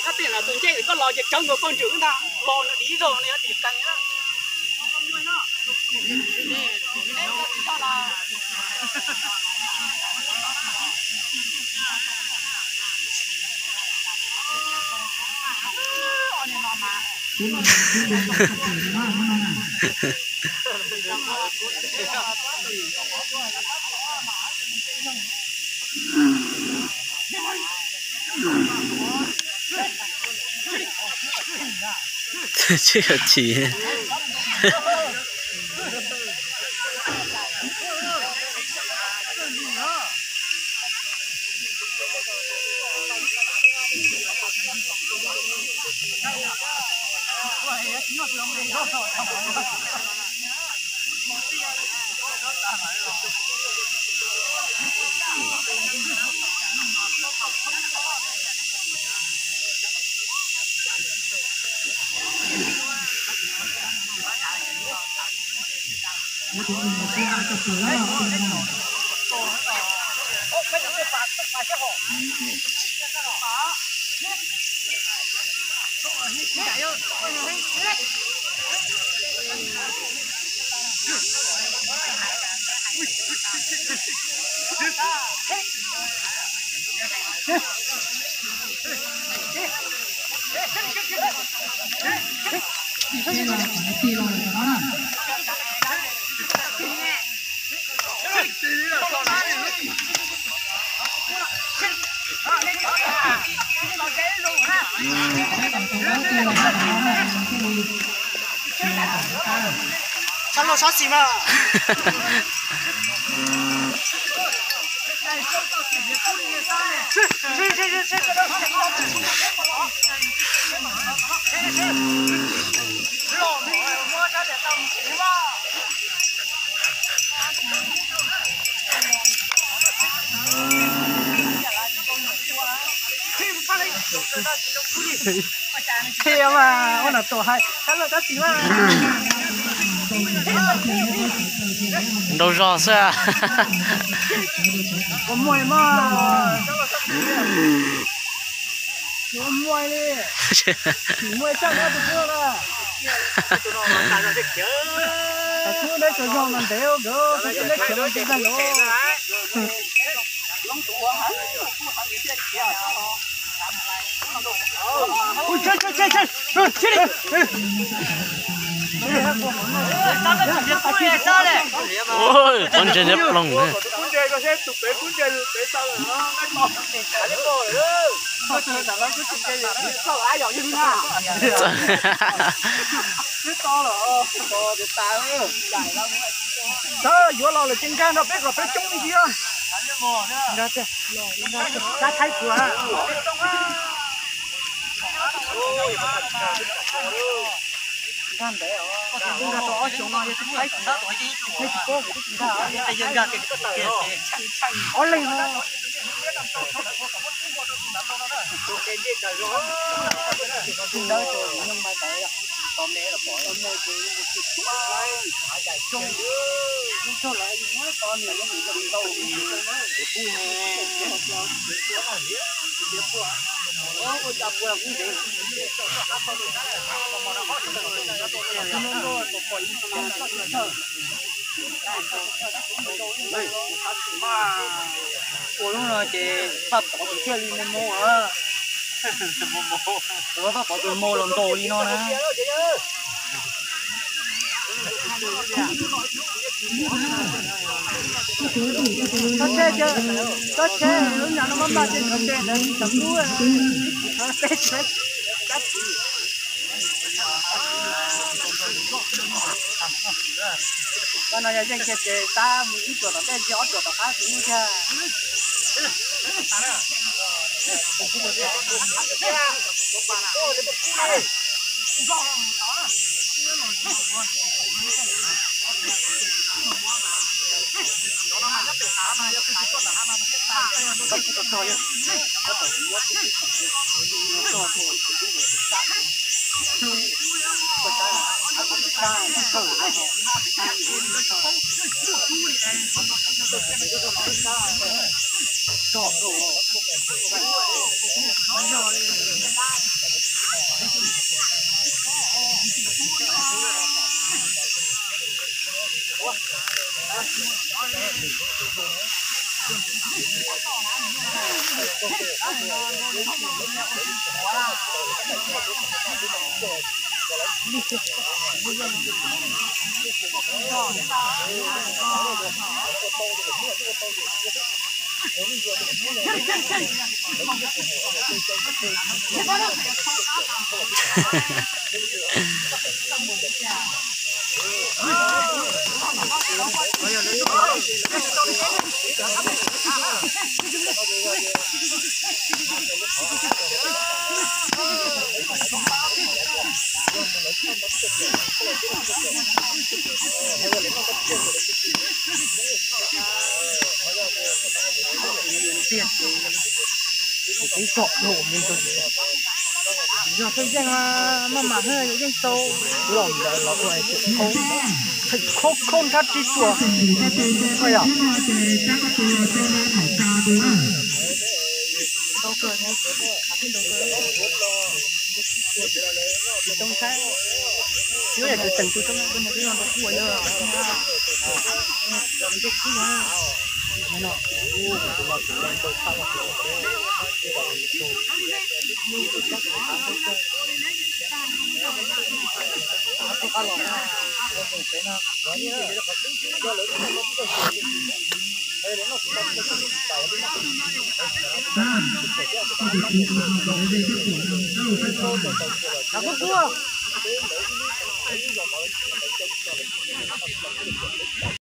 Tab tias tus ncej koj los ces tsawv nkaus pawg ntswm ntag, los nws dim zog nws yuav dim qees na. Tsis yog chim. Sab laug sab xis mas. Thiab mas ua nom tuam hais sab laug sab xis mas. Nraug zog xwb. Ua muaj li mas. Ua muaj li. Muaj txaj na tus pub na. Tus pub neb tsaug zog mas ntev nkawd tus pub neb khiav los tsis tag los. Ua, pob ntseg liab ploog na. Yuav los lawm ces nkag nrog peb kom peb coob ntsia. Nkag thaib kuv. Nkag ntev os, nkag tau ob xyoos no yog tsis thaib kuv, nej tsis paub kuv twb tsis nkag. Ob leeg no. Ua lub no ces Paj Pov tus thiaj li mus mus. Paj Pov tus mus los ntaus li no na. Tsob tsheb, lub nyam no maj maj ces tsob tsheb ntawd tsis tau kub. Qhov no yog yeej kiag ces tab mus ib tsuam tom tej ntsis ob tsuam tom qab xwb thiab. Yog tej yeej maj mam hwj yeej tau los ntawd los ua tseem khaub khaub nrhab tsib tuas. Yog